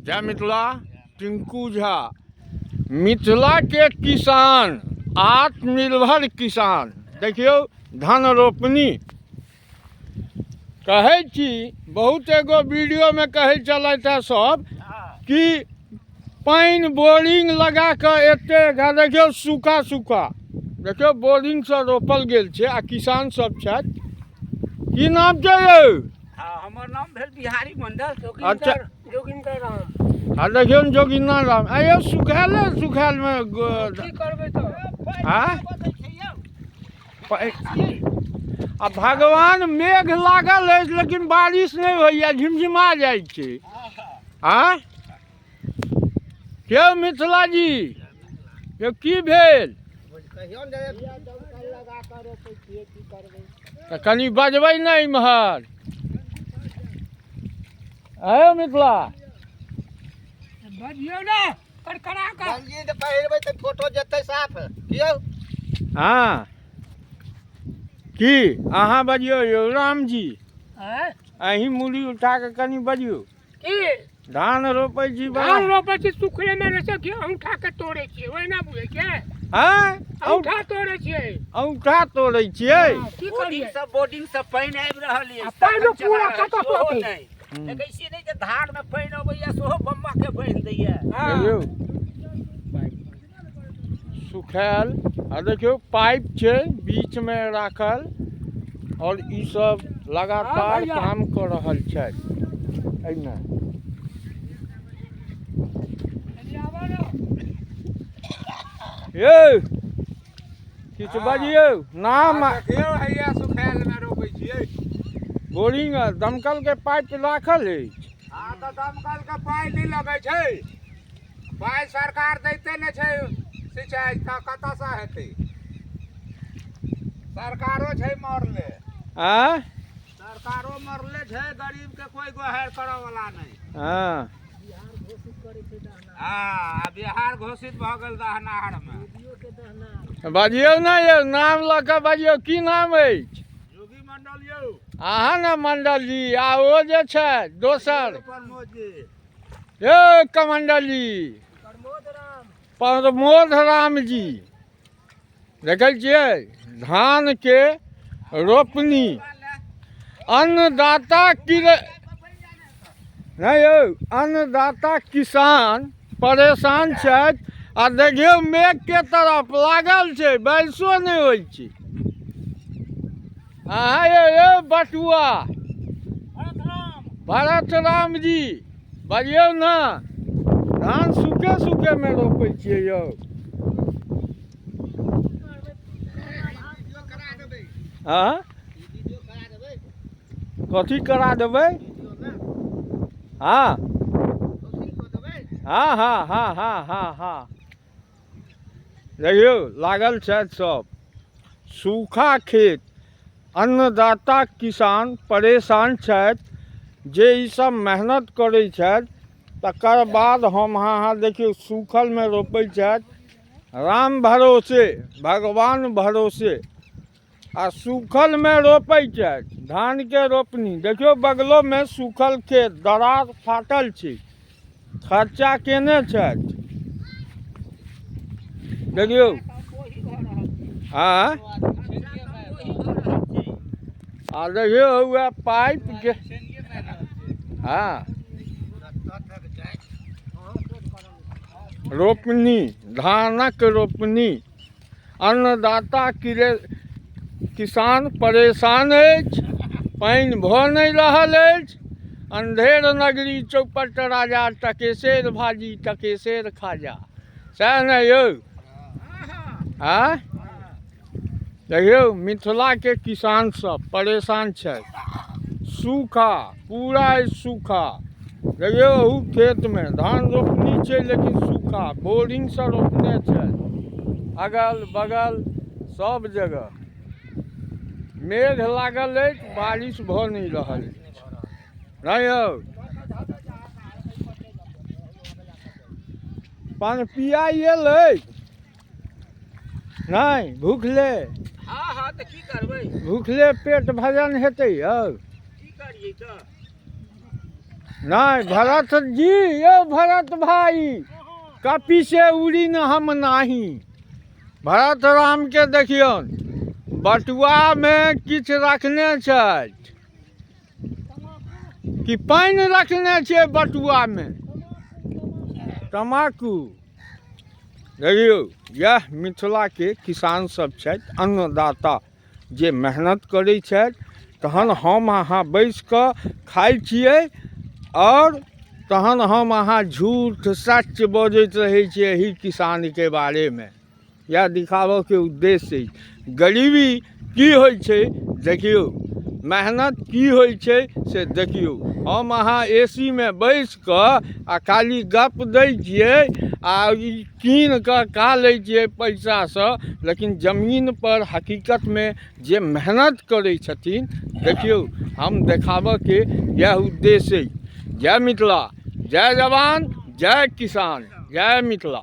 जय मिथिला। टिंकू झा, मिथिला के किसान, आत्मनिर्भर किसान। देखियौ धान रोपनी कहै छी, बहुत एगो वीडियोमे कहै छलथि हेँ सब कि पानि बोरिंग लगा कऽ एते देखियौ सूखा सूखा, देखियौ बोरिंगसँ रोपल गेल छै आ किसान सब छथि। की नाम छै यौ? हँ, हमर नाम भेल बिहारी मंडल। अच्छा। जोगिंदर राम। आ देखियौ ने जोगिंदर राम। आ यौ सुखायले सुखायलमे की करबै तऽ? आँय? आ भगवान मेघ लागल अछि लेकिन बारिश नहि होइए, झिमझिमा जाइ छै। आँय यौ मिथिला जी, यौ की भेल? तऽ कनि बजबै ने इम्हर। आयो मिथिला, बजियौ ने करकरा कऽ। गंजी जे पहिरबै तऽ फोटो जेतै साफ यौ। हँ, की अहाँ बजियौ यौ रामजी। आँय? अहीं मूड़ी उठा कऽ कनि बजियौ। की? धान रोपै छी बड़ा। धान रोपै छी, सुखले मे रहै छै कि औंठा के तोड़ै छियै, ओहिना बुझै छियै? आँय? औंठा तोड़ै छियै। औंठा तोड़ै छियै? हँ, की बोर्डिंग करियै? से, बोर्डिंग से पानि आबि रहल अछि। आ पानि तखन चला पूरा रहल कतऽ छी, ओहो पड़तै? नहि देखै छियै नहि जे धार मे पानि अबैया सेहो बम्मा के बान्हि दैया। हँ। देखियौ सुखायल आ देखियौ पाइप छै बीचमे राखल आओर ई सब लगातार भैया। काम कऽ रहल छथि एहिमे। यौ किछु बजियौ नाम। देखियौ, हैया सुखायल मे रोपै छियै। बोरिंग आ दमकल के पाइप राखल अछि। हँ, तऽ दमकल के पाइ नहि लगै छै, पाइ सरकार दैते नहि छै, सिंचाई तऽ कतऽसँ हेतै? सरकारो छै मरले। आँय? सरकारो मरले छै, गरीब के कोई गोहार करऽ वाला नहि। हँ, बिहार घोषित भऽ गेल दहनाहर मे। बजियौ ने यौ, नाम लऽ कऽ बजियौ, की नाम अछि? योगी मंडल यौ। अहाँ ने मंडल जी, आ ओ जे छै दोसर? प्रमोद जी। यौ कमंडल जी, प्रमोद राम जी। देखै छियै धानके रोपनी। अन्नदाता की नहि यौ, अन्नदाता किसान परेशान छथि। आ देखियौ मेघके तरफ लागल छै, बारिशो नहि होइ छै। अहाँ यौ, यौ बटुआ भरत राम जी, बजियौ ने। धान सूखे सूखेमे रोपै छियै यौ? हँ, कथी करा देबै? हँ हँ हँ हँ हँ हँ हँ देखियौ लागल छथि सब। सूखा खेत, अन्नदाता किसान परेशान छथि। जे ईसब मेहनत करै छथि तकर बाद हम अहाँ देखियौ सूखलमे रोपै छथि, राम भरोसे भगवान भरोसे, आ सूखलमे रोपै छथि धानके रोपनी। देखियौ बगलोमे सूखल खेत, दरार फाटल छै, खर्चा केने छथि। देखियौ। आँय? आ देखियौ उएह पाइप के। हँ, रोपनी, धानक रोपनी। अन्नदाता किरे किसान परेशान अछि, पानि भऽ नहि रहल अछि। अन्धेर नगरी चौपट राजा, टकेशेर भाजी टकेशेर खाजा, सएह ने यौ? आँय, देखियौ मिथिलाके किसान सब परेशान छथि। सूखा पूरा अछि, सूखा। देखियौ अहू खेतमे धान रोपनी छै लेकिन सूखा, बोरिंगसँ रोपने छथि। अगल बगल सब जगह मेघ लागल अछि, बारिश भऽ नहि रहल अछि। नहि यौ, पनपिया एलै नहि, भूखले। हँ हँ, तऽ की करबै? भूखले पेट भजन हेतै यौ? की करियै तऽ? नहि भरत जी, यौ भरत भाई, कपि से उड़ी न हम नाही। भरत रामके देखियौन, बटुआमे किछु रखने छथि कि पानि रखने छियै बटुआमे? तमाकू। देखियौ, इएह मिथिलाके किसान सब छथि, अन्नदाता, जे मेहनत करै छथि, तहन हम अहाँ बैस कऽ खाइ छियै, आओर तहन हम अहाँ झूठ सच बजैत रहै छियै एहि किसानके बारेमे। इएह दिखाबऽके उद्देश्य अछि। गरीबी की होइ छै देखियौ, मेहनत की होइ छै से देखियौ। हम अहाँ ए सी मे बैस कऽ आ खाली गप दै छियै आ ई कीन कऽ खा लै छियै पैसासँ, लेकिन जमीन पर हकीकतमे जे मेहनत करै छथिन, देखियौ, हम देखाबऽके इएह उद्देश्य अछि। जय मिथिला, जय जवान, जय किसान, जय मिथिला।